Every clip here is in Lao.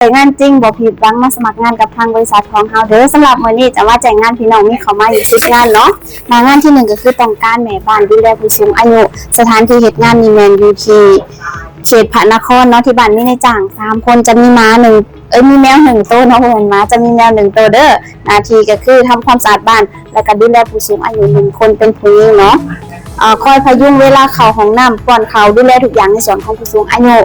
ແຈ້ງງານຈິງ ບໍ່ຜິດຫວັງ ມາສະໝັກງານກັບທາງບໍລິສັດຂອງເຮົາເດີ. ສຳລັບມື້ນີ້ຈະມາແຈ້ງງານພີ່ນ້ອງ ມີເຂົ້າມາຢູ່ສິບງານເນາະ. ໜ້າງານທີໜຶ່ງກໍຄືຕ້ອງການແມ່ບ້ານດູແລຜູ້ສູງອາຍຸ, ສະຖານທີ່ເຮັດງານນີ້ແມ່ນຢູ່ທີ່ເຂດພະນະຄອນເນາະ. ທີ່ບ້ານມີນາຍຈ້າງສາມຄົນ, ຈະມີໝາໜຶ່ງ ເອີຍ ມີແມວໜຶ່ງໂຕເນາະ, ບໍ່ແມ່ນໝາ, ຈະມີແມວໜຶ່ງໂຕເດີ. ໜ້າທີ່ກໍຄືທຳຄວາມສະອາດບ້ານ ແລະກະດູແລຜູ້ສູງອາຍຸໜຶ່ງຄົນເປັນຜູ້ຍິງເນາະ, ເອີ ຄອຍພະຍຸງເວລາເຂົ້າຫ້ອງນ້ຳ, ປ້ອນເຂົ້າ, ດູແລທຸກຢ່າງໃນສ່ວນຂອງຜູ້ສູງອາຍຸ,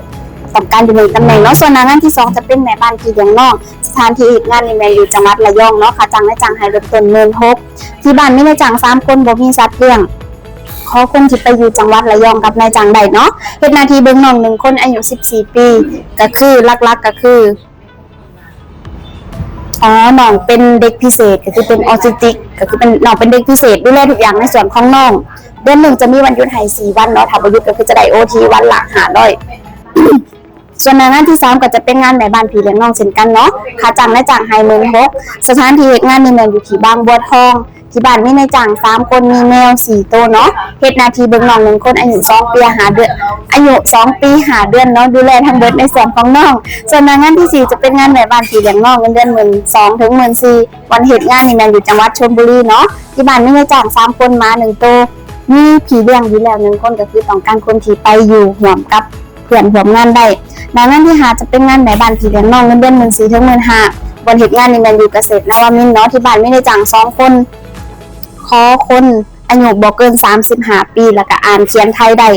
ຕ້ອງການຢູ່ໜຶ່ງຕຳແໜ່ງເນາະ. ສ່ວນໜ້າງານທີສອງຈະເປັນແມ່ບ້ານພີ່ລ້ຽງນ້ອງ, ສະຖານທີ່ເຮັດງານນີ້ແມ່ນຢູ່ຈັງຫວັດລະຍອງເນາະ. ຄ່າຈ້າງນາຍຈ້າງໃຫ້ເລີ່ມຕົ້ນໝື່ນຫົກ, ທີ່ບ້ານມີນາຍຈ້າງສາມຄົນ, ບໍ່ມີສັດລ້ຽງ, ຂໍຄົນທີ່ໄປຢູ່ຈັງຫວັດລະຍອງກັບນາຍຈ້າງໄດ້ເນາະ. ເຮັດໜ້າທີ່ເບິ່ງນ້ອງໜຶ່ງຄົນ ອາຍຸສິບສີ່ປີ, ກໍຄືຫຼັກໆກໍຄື ອໍ ນ້ອງເປັນເດັກພິເສດ ກໍຄືເປັນອໍທິສຕິກ ກໍຄືເປັນ ນ້ອງເປັນເດັກພິເສດ, ດູແລທຸກຢ່າງໃນສ່ວນຂອງນ້ອງ. ເດືອນໜຶ່ງຈະມີວັນຢຸດໃຫ້ສີ່ວັນເນາະ, ຖ້າບໍ່ຢຸດກໍຄືຈະໄດ້ໂອທີວັນລະຫ້າຮ້ອຍ. ສ່ວນໜ້າງານທີສາມກໍຈະເປັນງານແມ່ບ້ານພີ່ລ້ຽງນ້ອງເຊັ່ນກັນເນາະ, ຄ່າຈ້າງນາຍຈ້າງໃຫ້ໝື່ນຫົກ, ສະຖານທີ່ເຮັດງານນີ້ແມ່ນຢູ່ທີ່ບາງບົວທອງ. ທີ່ບ້ານມີນາຍຈ້າງສາມຄົນ, ມີແມວສີ່ໂຕເນາະ. ເຮັດໜ້າທີ່ເບິ່ງນ້ອງໜຶ່ງຄົນ ອາຍຸສອງປີຫ້າເດືອນ, ອາຍຸສອງປີຫ້າເດືອນເນາະ, ດູແລທັງເບິດໃນສ່ວນຂອງນ້ອງ. ສ່ວນໜ້າງານທີສີ່ຈະເປັນງານແມ່ບ້ານພີ່ລ້ຽງນ້ອງ, ເງິນເດືອນໝື່ນສອງເຖິງໝື່ນສີ່. ບ່ອນເຮັດງານນີ້ແມ່ນຢູ່ຈັງຫວັດຊົນບູລີເນາະ. ທີ່ບ້ານມີນາຍຈ້າງສາມຄົນ, ໝາໜຶ່ງໂຕ, ມີພີ່ລ້ຽງຢູ່ແລ້ວໜຶ່ງຄົນ, ກໍຄືຕ້ອງການຄົນທີ່ໄປຢູ່ຮ່ວມກັບ ເພື່ອນຮ່ວມງານໄດ້. ໜ້າງານທີຫ້າຈະເປັນງານແມ່ບ້ານພີ່ລ້ຽງນ້ອງ, ເງິນເດືອນໝື່ນສີ່ເຖິງໝື່ນຫ້າ. ບ່ອນເຮັດງານນີ້ແມ່ນຢູ່ກະເສດນະວະມິນເນາະ, ທີ່ບ້ານມີນາຍຈ້າງສອງຄົນ, ຂໍຄົນອາຍຸບໍ່ເກີນສາມສິບຫ້າປີ ແລ້ວກະອ່ານຂຽນໄທໄດ້.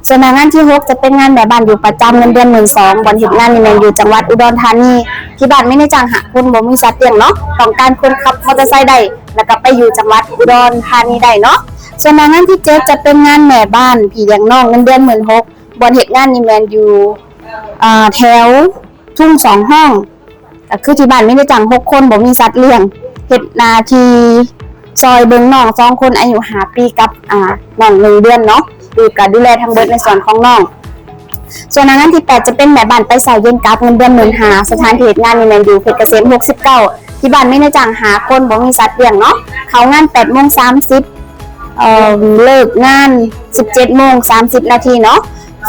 ສ່ວນໜ້າງານທີຫົກຈະເປັນງານແມ່ບ້ານຢູ່ປະຈຳ, ເງິນເດືອນໝື່ນສອງ. ບ່ອນເຮັດງານນີ້ແມ່ນຢູ່ຈັງຫວັດອຸດອນທານີ, ທີ່ບ້ານມີນາຍຈ້າງຫ້າຄົນ, ບໍ່ມີສັດລ້ຽງເນາະ, ຕ້ອງການຄົນຂັບມໍເຕີໄຊໄດ້ ແລ້ວກະໄປຢູ່ຈັງຫວັດອຸດອນທານີໄດ້ເນາະ. ສ່ວນໜ້າງານທີເຈັດຈະເປັນງານແມ່ບ້ານພີ່ລ້ຽງນ້ອງ, ເງິນເດືອນໝື່ນຫົກ. ບ່ອນເຮັດງານນີ້ແມ່ນຢູ່ ເອີ ແຖວທຸງສອງຫ້ອງ, ກໍຄືທີ່ບ້ານມີນາຍຈ້າງຫົກຄົນ, ບໍ່ມີສັດລ້ຽງ. ເຮັດໜ້າທີ່ຊ່ອຍເບິ່ງນ້ອງສອງຄົນ, ອາຍຸຫ້າປີກັບ ອາ ນ້ອງໜຶ່ງເດືອນເນາະ, ຢູ່ກະດູແລທັງເບິດໃນສ່ວນຂອງນ້ອງ. ສ່ວນໜ້າງານທີແປດຈະເປັນແມ່ບ້ານໄປເຊົ້າເຢັນກັບ, ເງິນເດືອນໝື່ນຫ້າ. ສະຖານທີ່ເຮັດງານນີ້ແມ່ນຢູ່ເພດກະເສມຫົກສິບເກົ້າ. ທີ່ບ້ານມີນາຍຈ້າງຫ້າຄົນ, ບໍ່ມີສັດລ້ຽງເນາະ, ເຂົ້າງານແປດໂມງສາມສິບ ເອີ ເລີກງານສິບເຈັດໂມງສາມສິບນາທີເນາະ.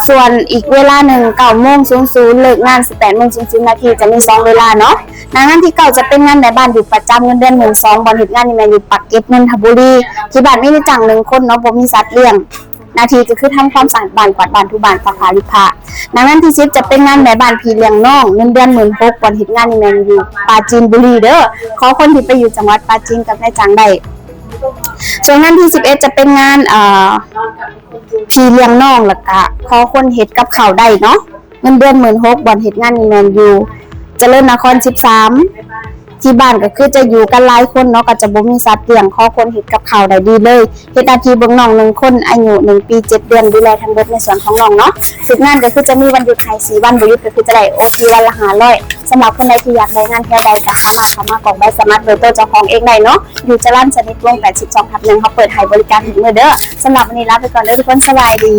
ສ່ວນອີກເວລາໜຶ່ງ ເກົ້າໂມງສູນສູນ ເລີກງານສິບແປດໂມງສູນສູນນາທີ, ຈະມີສອງເວລາເນາະ. ໜ້າງານທີເກົ້າຈະເປັນງານແມ່ບ້ານຢູ່ປະຈຳ, ເງິນເດືອນໝື່ນສອງ. ບ່ອນເຮັດງານນີ້ແມ່ນຢູ່ປາກເກດ ນົນທະບູລີ. ທີ່ບ້ານມີນາຍຈ້າງໜຶ່ງຄົນເນາະ, ບໍ່ມີສັດລ້ຽງ. ໜ້າທີ່ກໍຄືທຳຄວາມສະອາດບ້ານ, ກວາດບ້ານ, ຖູບ້ານ, ຊັກຜ້າ, ລີດຜ້າ. ໜ້າງານທີສິບຈະເປັນງານແມ່ບ້ານພີ່ລ້ຽງນ້ອງ, ເງິນເດືອນໝື່ນຫົກ. ບ່ອນເຮັດງານນີ້ແມ່ນຢູ່ປາຈີນບູລີເດີ, ຂໍຄົນທີ່ໄປຢູ່ຈັງຫວັດປາຈີນກັບນາຍຈ້າງໄດ້. ສ່ວນງານທີສິບເອັດຈະເປັນງານ ເອີ ພີ່ລ້ຽງນ້ອງ ແລ້ວກະຂໍຄົນເຮັດກັບເຂົ້າໄດ້ເນາະ, ເງິນເດືອນໝື່ນຫົກ. ບ່ອນເຮັດງານນີ້ແມ່ນຢູ່ຈະເລີນນະຄອນສິບສາມ. ທີ່ບ້ານກໍຄືຈະຢູ່ກັນຫຼາຍຄົນເນາະ, ກໍຈະບໍ່ມີສັດລ້ຽງ, ຂໍຄົນເຮັດກັບເຂົ້າໄດ້ດີເລີຍ. ເຮັດໜ້າທີ່ເບິ່ງນ້ອງໜຶ່ງຄົນ, ອາຍຸໜຶ່ງປີເຈັດເດືອນ, ດູແລທັງເບິດໃນສ່ວນຂອງນ້ອງເນາະ. ຖືກງານກໍຄືຈະມີວັນຢຸດໃຫ້ສີ່ວັນ, ບໍ່ຢຸດກໍຄືຈະໄດ້ໂອທີວັນລະຫ້າຮ້ອຍ. ສຳລັບຄົນໃດທີ່ຢາກໄດ້ງານແຖວໃດ ກໍສາມາດເຂົ້າມາກອກໃບສະໝັກໂດຍຕົວເຈົ້າຂອງເອງໄດ້ເນາະ, ຢູ່ຈະລັນສະນິດວົງ ແປດສິບສອງທັບໜຶ່ງ. ເຮົາເປີດໃຫ້ບໍລິການທຸກມື້ເດີ. ສຳລັບມື້ນີ້ລາໄປກ່ອນເດີທຸກຄົນ, ສະບາຍດີ.